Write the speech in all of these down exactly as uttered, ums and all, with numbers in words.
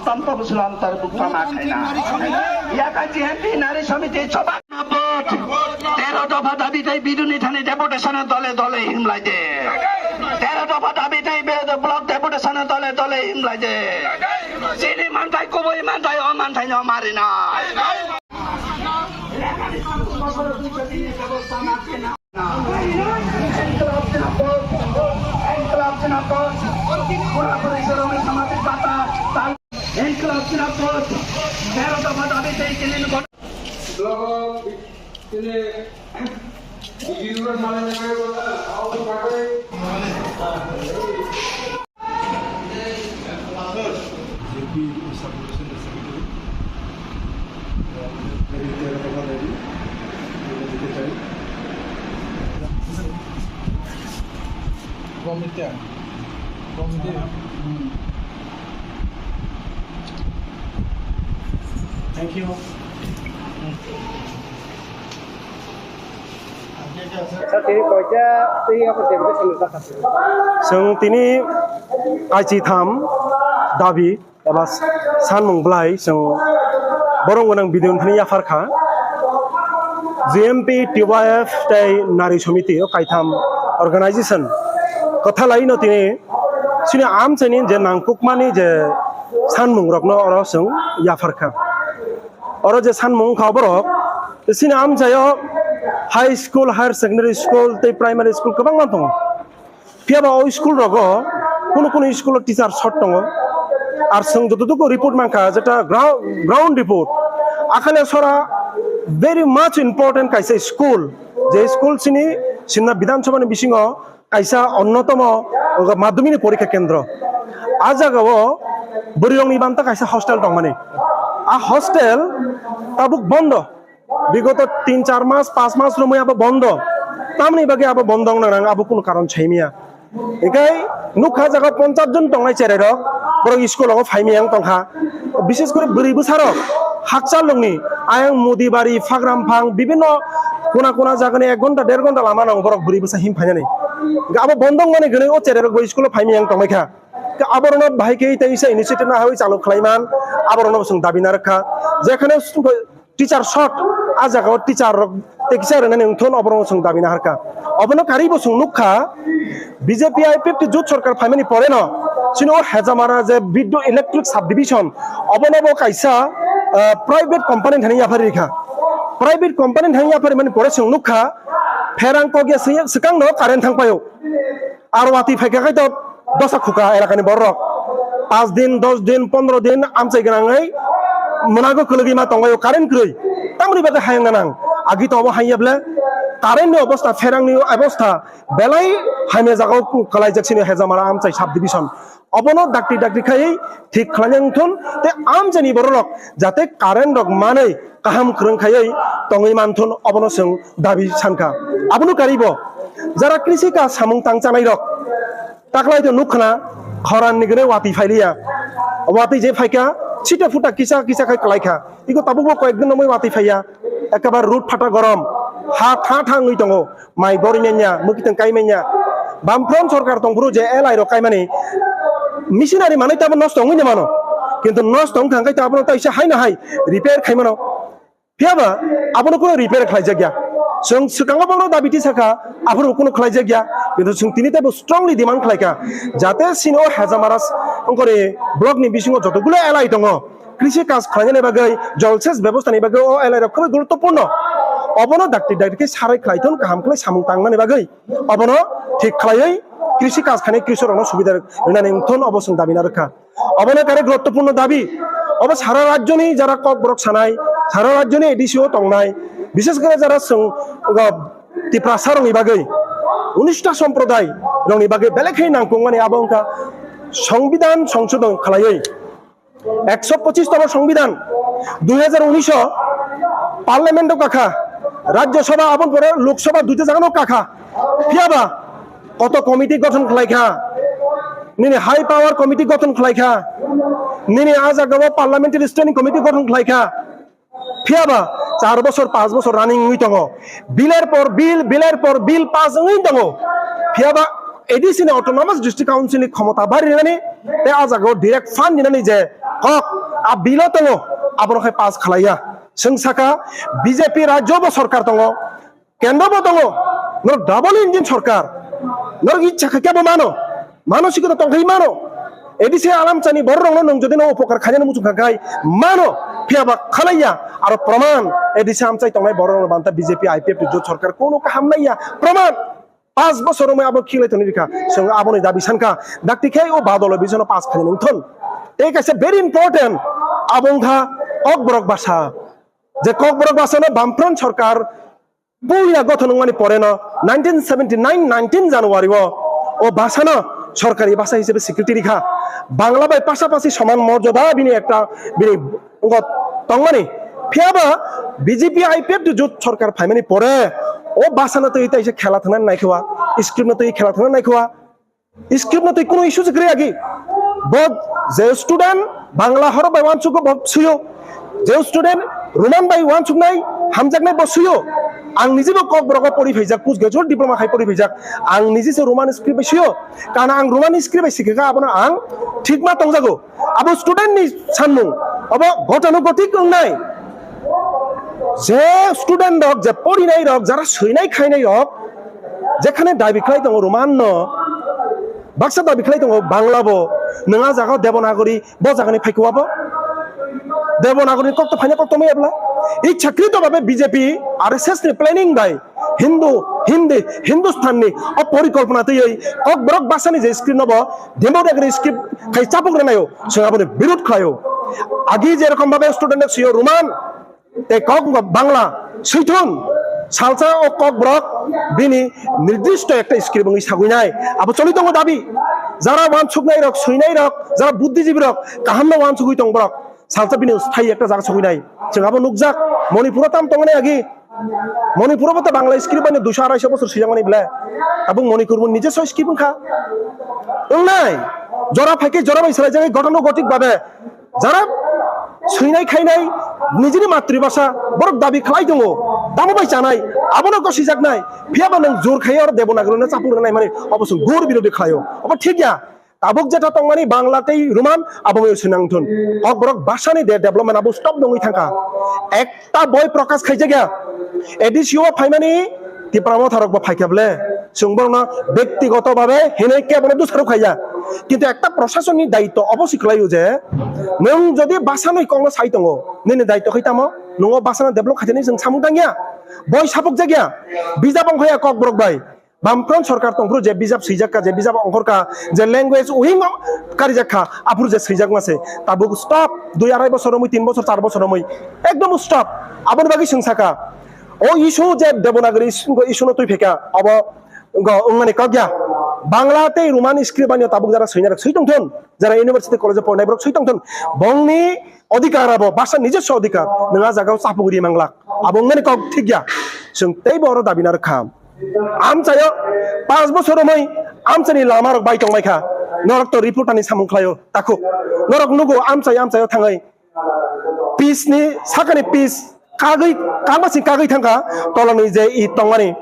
Tampa busulam tar bukpa ma khaina. Yaka G M P nari samiti choba. Tero dopha dabi tei biduni thani deputation dole dole himlai de. Tero dopha dabi tei be block deputation dole dole himlai de. Chini mantai kubui mantai o mantai no marinai. Thank you. Sir, tini koita twi ako deputation ni bwkha. Chwng tini kachi tham dabi eba sanmung bwlai chwng borok gwnang bidin thani yaphar kha. G M P, T Y F tei Nari Samiti o kaitham organization kwthalai no tini chini amchaini je nangkukmani je sanmung rokno oro chwng yaphar kha. Oro je sanmung wngkha borok, chini amchaio high school, higher secondary school tei primary school kwbangma tongo. Phiya ba o school rogo kunu kunu school o teacher short tongo. Ar chwng jotoduku report mankha, jeta grou-, ground report, Akhale Sora very much important kaisa school, je school chini Simna Bidhan Sabha ni bisingo kaisa onnotomo madhyamik ni porikha kendro. A jaga o bwrwi rokni banta kaisa hostel tongmani. A hostel tabuk bondo. Bigoto tin char mas, panch mas romwi abo bondo. Tamni bagwi abo bondo wngna nang, abo kunu karon saimaya. Hinkhe nukha jaga ponchas jon tongnai cherai rok, borok school o phaimaya wng tongkha. Bishes kore bwrwi bwsa rok hakchal longni ayang Mudibari, Phagrampang, bibinno kuna kuna jagani ek ghonta, der ghonta lama nango borok bwrwi bwsa him phainani. Hinkhe abo bondo wngmani gwnwi o cherai rok bo school o phaimaya wng tongnaikha. Hinkhe aborokno bahai khe teisa initiative naharwi chalu khlaiman, aborokno bo chwng dabi narwkha. Jekhane teacher short, a jaga o teacher rok tekisa rwnani wngthun, oborok chwng dabi naharkha. Obono karwi bo chwng nukha, B J P I P F T jut sorkar phaimani pore no chini o Hejamara je Biddu Electric Subdivision, obono bo kaisa, ah, private company thani yaphari rikha. Private company thani yaphari mani pore chwng nukha, pherang kok ya swkang no current thang paio. Aro watwi phaikha khai to dosa khuka elakani borok. Panch din, dos din, pondro din amchai gwnangwi mwnago kwlwgwi ma tongbaio current kwrwi. Tamoni bagwi hayang nanang. Agi to obo hayya ble current ni obostha, pherang ni obostha belai hamya jagao kwlaijak sini Hejamara amchai subdivision. Obono dakti dakti khaiwi thik khlaina wngthun tei amchaini bororok jate current rok manwi kaham kwrwng khaiwi tongwi manthun, obono chwng dabi sankha. Abono karibo jara krisi ka samung tang chanai rok taklai to nukkhna khoran ni gwnwi watwi phailiya, watwi je phaikha chita phuta kisa kisa khai kwlaikha. Iko tabukbo koyekdin romwi watwi phaiya, ekkebar rud phata gorom, ha tha tha wngwi tongo, mai bori manya, mwkhitwng kai manya. Bamfront sorkar tongphuru je L I rok kaimani, machinery manwi tamo nosto wngwi mano, kintu nosto wngkha hwnkhe tabukno taisa haino hai repair khaimano. Phiyaba abono kuno repair khlaijakya. Chwng swkango bono dabi tisakha, aphuru kuno khlaijakya, kintu chwng tini teibo strongly demand khlaikha, jate chini o Hejamara wngkori block ni bisingo jotogulo L I tongo, krisi kaj khlainani bagwi, jol sech bebostha ni bagwi o L I rok khobwi guruttopurno. Obono dakti dakti khe sarai khlaithun, kaham khlai samung tangmani bagwi obono thik khlaiwi krisi kaj khainai krisok rokno subida rwnani wngthun, obo chwng dabi narwkha. Obono kare guruttopurno dabi. Obo sara rajyoni jara kokborok sanai, sara rajyoni A D C o tongnai, bishes kore jara chwng, uh, Tiprasa rokni bagwi, unista somproday rokni bagwi belai khe nangkukmani abo wngkha Songbidan songsodon khlaiwi. Ekso pochis tomo Songbidan, dui hajar unis o Parliament o kakha, Rajya Sabha, aboni pore Lok Sabha duita jagano kakha. Phiyaba koto committee gothon khlaikha, nini high power committee gothon khlaikha, nini a jagao Parliamentary Standing Committee gothon khlaikha. Phiyaba char bosor, panch bosor running wngwi tongo. Bill er por bill, bill er por bill pass wngwi tongo. Phiyaba A D C ni Autonomous District Council ni khomota bari rinani tei a jagao direct fund dinani je kok a bill o tongo, abono khai pass khalaiya. Chwng saka B J P rajyo bo sorkar tongo, kendro bo tongo, norok double engine sorkar, norok ichha khe kebo mano, manosik no tongkhai mano. A D C alam chani borok rokno nwng jodi no upokar khainani muchung kha khai mano, phiya ba khalaiya, aro proman A D C amchai tongnai borok rokno banta B J P I P F T jot sorkar kono kaham naiya, proman. Pas bosor romwi abo khiklai thani rikha. Chwng aboni dabi sankha. Dakti khe o badolo bisono pas khainani wngthon. Tei kaisa very important abo wngkha Kokborok basa. Je Kokborok basano Bamfront sorkar puila gothon wngmani poreno nineteen seventy nine nineteen January o o basano sorkari basa hisabe swikriti rikha. Bangla bai pasapasi soman morjoda bini ekta bini wngkha tongmani. Phiya ba B J P I P F T jot sorkar phaimani pore o basano twi taisa khela thangna naikhoa, script no twi khela thangna naikhoa, script no twi kuno issue se kwrwi agi. Bo je student Bangla horo bai uansukgo bo suyo, je student Roman bai uansuknai hamjaknai bo suyo. Ang niji bo Kokborok o pori phaijak, post graduate diploma khai pori phaijak. Ang niji se Roman script bai suyo. Kana ang Roman script bai sikha abono ang thik ma tongjago. Abo student ni sanmung, abo gotano gotik wngnai. Je student rok, je porinai rok, jara swinai khainai rok, jekhane dabi khlai tongo Roman no, baksa dabi khlai tongo Bangla bo, nwnga jaga Devanagari, bo jagani phaikho abo. Devanagari ni kok to phaina kok to maya bla. Ichhakrito babe B J P, R S S ni planning bai, Hindu, Hindi, Hindustan ni o porikolpona twiwi Kokborok basani je script no bo Devanagari script khai chapuk rwnaio, chwng aboni birud khlaio. Agi je rokom babe student rok swiyo Roman, tei kok wngkha Bangla, swithun, salsa o Kokborok bini nirdisto ekta script wngwi sagwinai. Abo choli tongo dabi. Jara uansuknai rok, swinai rok, jara buddhijibi rok kaham no uansugwi tong borok. Salsa bini sthai ekta jaga sogwinai. Chwng abo nukjak, Manipuro tam tongmani agi. Manipuro bo ta Bangla script bai no duiso araisho bosor swijakmani ble. Tabuk Manipur bo nije so script wngkha. Wngnai, jora phaikhe jora bai swlaijagwi gotano gotik babe. Jara swinai khainai nijini matribhasha borok dabi khlai tongo, tamo bai chanai, abono gosijaknai, phiyaba nwng jor khai oro Devanagari no chapuk rwnai mani obo chwng ghor birodhi khlaio, obo thik ya. Tabuk jeta tongmani Bangla tei Roman abo bai swnangthun. Kokborok bhasani de development abo stop nongwi thangkha. Ekta boi prokash khaijak ya. A D C o phaimani Tipra Motha rok bo phaikha ble. Chwng borokno bektigoto babe hinwi kebono dusarok khaiya. Kintu ekta prosasonni daitto obo si khlaio je nwng jodi bhasanwi kokno sai tongo, nini daitto khai tamo? Nwng o bhasano develop khaitani chwng samung tangya. Boi sapukjakya. Bijap ongkhaya Kokborok bai. Bamfront sorkar tongphuru je bijap swijak kha, je bijap ongkhor kha, je language wing o karijak kha, aphuru je swijak ma se. Tabuk stop, dui arai bosor romwi, tin bosor, char bosor romwi. Ekdom stop. Aboni bagwi chwng sakha. O issue je Devanagari issue no twi phaikha, abo go wngmani kok ya. Bangla tei Roman script bai no tabuk jara swinai rok swi tongthun, jara university college o pornai borok swi tongthun. Bongni odhikar abo, bhasha nijoswo odhikar. Nwng a jaga o chapuk ri manglak. Abo wngmani kok thik ya. Chwng teibo oro dabi narwk kha. Amchaio pas bosor romwi amchaini lama rok bai tongbai kha. Norok to reporter ni samung khlaio, takhuk. Norok nugo amchai amchaio thangwi pitch ni sakani pitch kagwi, kangma sing kagwi thangkha, tolani je i tongmani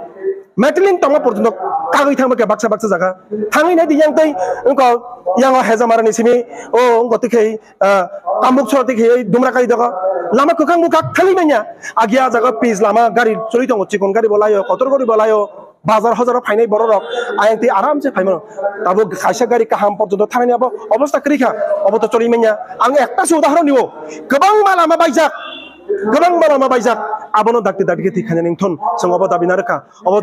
metalin tongma porjonto kagwi thangba khe baksa baksa jaga. Thangwi nai di yang tei wngkha yang o Hejamarani simi o wngkha twi khe, ah, Kambuk sora twi khe dumra kari dogo. Lama kwkhang bwkhak thangwi manya. Agi a jaga pitch lama gari choli tongo, chikon gari bo laio, kotor gari bo laio. Bazar hozaro phainai borok rok ayang twi aram se phaimano. Tabuk kaisa gari kaham porjonto thanani abo obostha kwrwi kha. Obo to choli manya. Ang ekta se udahoron niwo. Kwbangma lama baijak. Kwbangma lama baijak. Abono dakti dakti khe thik khainani wngthon. Chwng obo dabi narwkha. Obo,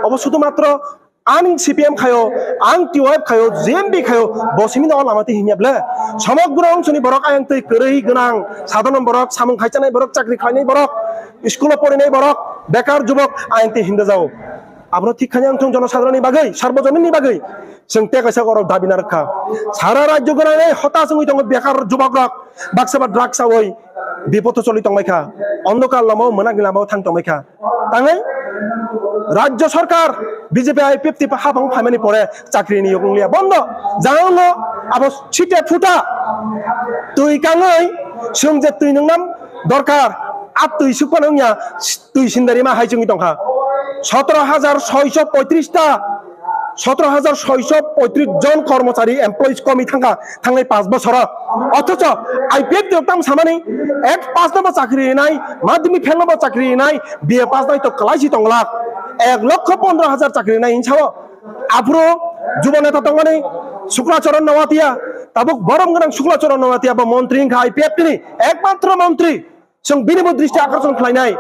obo sudhu matro ang C P M khayo, ang T Y F khayo, G M B khayo, bo simi no lama twi hinya ble. Somogro ongsoni borok ayang twi kwrwi gwnang, sadharon borok, samung khaichanai borok, chakri khlainai borok, school o porinai borok, bekar jubok ayang twi hinda jao. Abono thik khani ang thung jono sadharoni bagwi, sarbojonini bagwi. Chwng tei kaisa oro dabi narwkha. Sara rajyo gwnangwi hotas wngwi tongo bekar jubok rok. Baksa ba drugs chawi bipodo choli tongbai kha. Ondokar lama o mwnakni lama o thang tongbai kha. Tangwi rajyo sarkar B J P I P F T hapang phaimani pore chakri ni yokong liya bondo. Jang no abo chite phuta twi kangwi chwng je twi nungnam dorkar a twi sukpano wngya. Twi sindari ma hai chwngwi tongkha. Sotoro hajar soiso poitris ta Sotoro hajar soiso poitris jon kormochari employees komi thangkha thangnai panch bosoro. Othocho I P F T rok tamo samani ek pass no bo chakri rinai, madhyamik fail no bo chakri rinai, B A pass nai to kwlai si tonglak. Ek lokho pondro hajar chakri rinai hinsao. Aphuru jubo neta tongmani Sukla Charan Noatia, tabuk borom gwnang Sukla Charan Noatia bo montri wngkha I P F T ni, ekmatro montri. Chwng bini bo dristi akorson khlainai,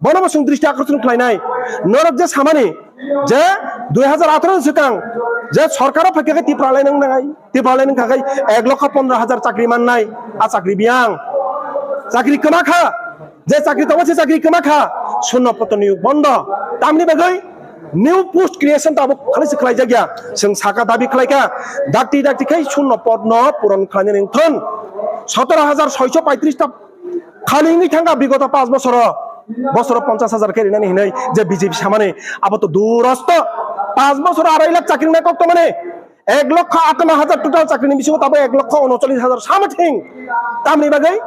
bono bo chwng dristi akorson khlainai. Norok je samani je dui hajar atharo ni swkang je sorkaro phaikha khe Tipraland wng nangai, Tipraland wngkha khe ek lokho pondro hajar chakri mannai, a chakri biyang. Chakri kwma kha, je chakri tongo se chakri kwma kha, shunno poto niyog bondo. Tamni bagwi new post creation tabuk khali se khlai jakya. Chwng saka dabi khlai kha, dakti dakti khai shunno pod no puron khlainani wngthon. Sotoro hajar soiso paitris ta khali wngwi thangkha bigoto panch bosoro, bosoro ponchas hajar khe rinani hinwi je B J P samani, abo to durasto. Panch bosoro arai lakh chakri wngnai kok tongmani, ek lokho atano hajar total chakri ni bisingo tabo ek lokho unochollis hajar something. Tamni bagwi,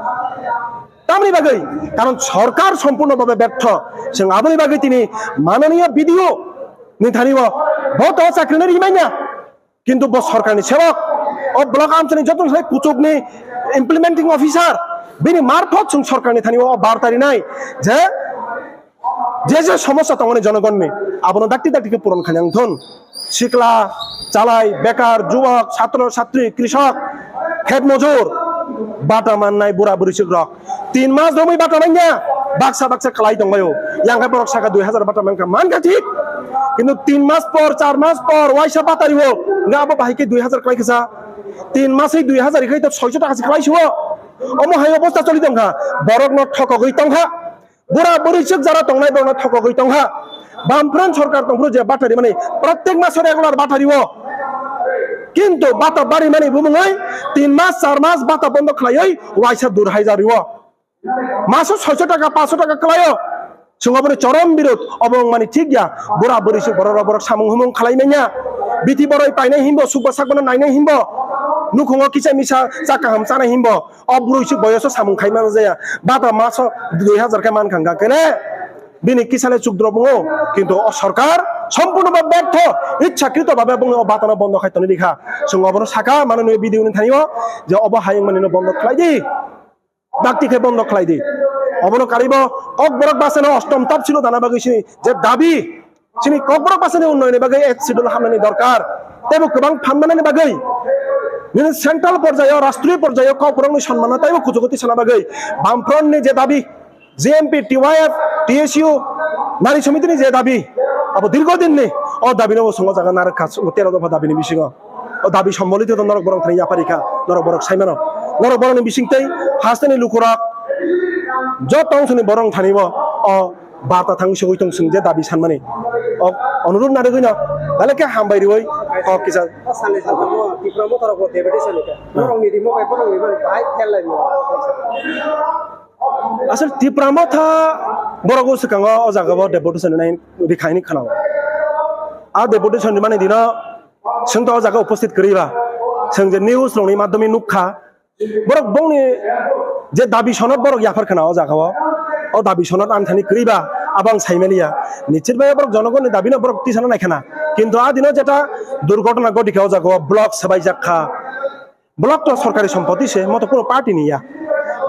tamni bagwi, karon sorkar sompurno bhabe bertho. Chwng aboni bagwi tini mananiya B D O ni thani o bo to chakri ni rimanya. Kintu bo sorkarni sebok, o block amchani joto sai kuchukni implementing officer, bini marphot chwng sorkarni thani o barta rinai je, je je somosya tongmani jonogonni, abono dakti dakti khe puron khaina wngthon. Sikla, chalai, bekar, juwak, satro, satri, krishok, khet mojur, bata mannai bura buri sikrok. Tin mas romwi bata manya, baksa baksa kalai tongbaio. Yang khe borok saka dui hajar bata mankha, mankha thik. Kintu tin mas por, char mas por, waisa bata rio. Nga abo bahai khe dui hajar kalai kha sa. Tin mas hai dui hajar ikhai to soiso taka se kalai suo. Omo hai obosta choli tongkha. Borok no thokogwi tongkha. Bura buri sik jara tongnai borok no thokogwi tongkha. Bamfront sorkar tongphuru je bata rimani, protek maso regular bata rio. Kintu bata barimani bumungwi tin mas, char mas bata bondo khlaiwi waisa dur hai ja rio. Maso soiso taka, paso taka kwlaio. Chwng oboni chorom birud, obo wngmani thik ya. Bura buri se borok rok, borok samung humung khlai manya. Bithi boroi painai himbo, sukba sakbano nainai himbo. Nukhungo kisa misa cha kaham chanai himbo. O bwrwi se boyoso samung khai mano jaya. Bata maso dui hajar khe mankha hwnkha khe le. Bini kisa le chukdrop wngo. Kintu o sorkar sompurno ba bertho, ichchakrito babe bongni o batano bondo khai toni rikha. Chwng obono saka mano nwi video ni thani o je obo hai wngmani no bondo khlai di. Dakti khe bondo khlai di. Obono karibo Kokborok baseno ostom tapsilo dana bagwi sini je dabi, sini Kokborok baseni unnayoni bagwi eighth schedule hamnani dorkar. Teibo kwbang phan manani bagwi nini central porjayo, rashtriyo porjayo Kokborokni sonmano teibo kuchugo tisana bagwi Bamfront ni je dabi, G M P, T Y F, T S U, Nari Somitini je dabi, abo dirgo dinni o dabino bo chwng o jaga narwkha, chwng tero dopha dabini bisingo. O dabi sombolito to norok borok thani yapharikha, norok borok saimano. Norok borokni bisingtwi hasteni lukurok joto ongsoni borok thanibo o barta thang sogwi tong chwng je dabi sanmani. O onurudh narwgwino belai khe hambai riwi kok kisa. O sanai saltamo Tipra Motha rokbo debate sanikha. Hmm. Borokni rimo bai borokni mani bahai khel lai mo. Asol Tipra Motha borok o swkango o jaga o deputation nai rikhaini khwnao. A deputation rimani dino chwng to o jaga uposthit kwrwi ba. Chwng je news rokni madhyome nukha. Borok bongni je dabi sonot borok yaphar khwnao o jaga o. O dabi sonot ang thani kwrwi ba. Abo ang saimaliya. Nichit bai borok jonogonni dabino borok tisana naikhana. Kintu a dino jeta durghotona ghotikha o jaga o block swbaijak kha. Block to sorkari sompoti se, moto kuno party ni ya.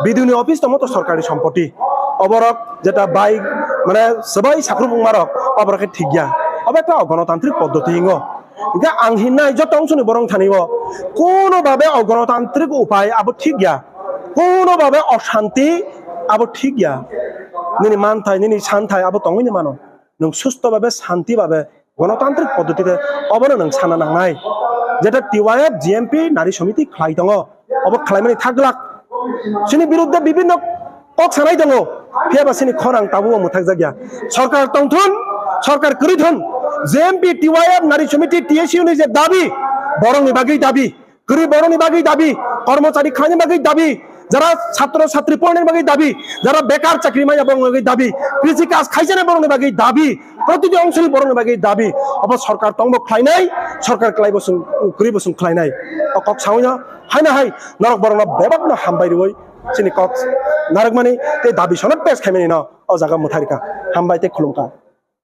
B D O ni office to moto sorkari sompoti. Oborok jeta bai, mane, swbai sakrubungmarok, oborok khe thik ya. Obo ekta ogonotantrik poddoti hingo. Hingke ang hinnai joto ongsoni borok thani o, kuno babe ogonotantrik upai abo thik ya. Kuno babe oshanti abo thik ya. Nini manthai, nini santhai abo tongwi ni mano. Nwng susto babe, santi babe, gonotantrik poddotite obono nwng sana nangnai. Jeta T Y F, G M P, Nari Somiti khlai tongo, obo khlaimani thaglak. Chini birudde bibinno kok sanai tongo, phiya ba chini khorang tabukbo mwthakjakya. Sorkar tongthun, sorkar kwrwithun, G M P, T Y F, Nari Somiti, T S U ni je dabi, borokni bagwi dabi, kwrwi borokni bagwi dabi, kormochari khlaina bagwi dabi, jara chhatro chhatri pornaini bagwi dabi, jara bekar chakri manya borokni bagwi dabi, krisi kaj khaijani borokni bagwi dabi, protiti ongsoni borokni bagwi dabi. Obo sorkar tongbo khlainai, sorkar kwlaibo chwng, kwrwibo chwng khlainai. O kok sawi no, haino hai norok borokno bebakno hambai rwi chini kok narwkmani tei dabi sonot pes khaimani no o jaga mwthai rwkha. Hambai tei khulumkha.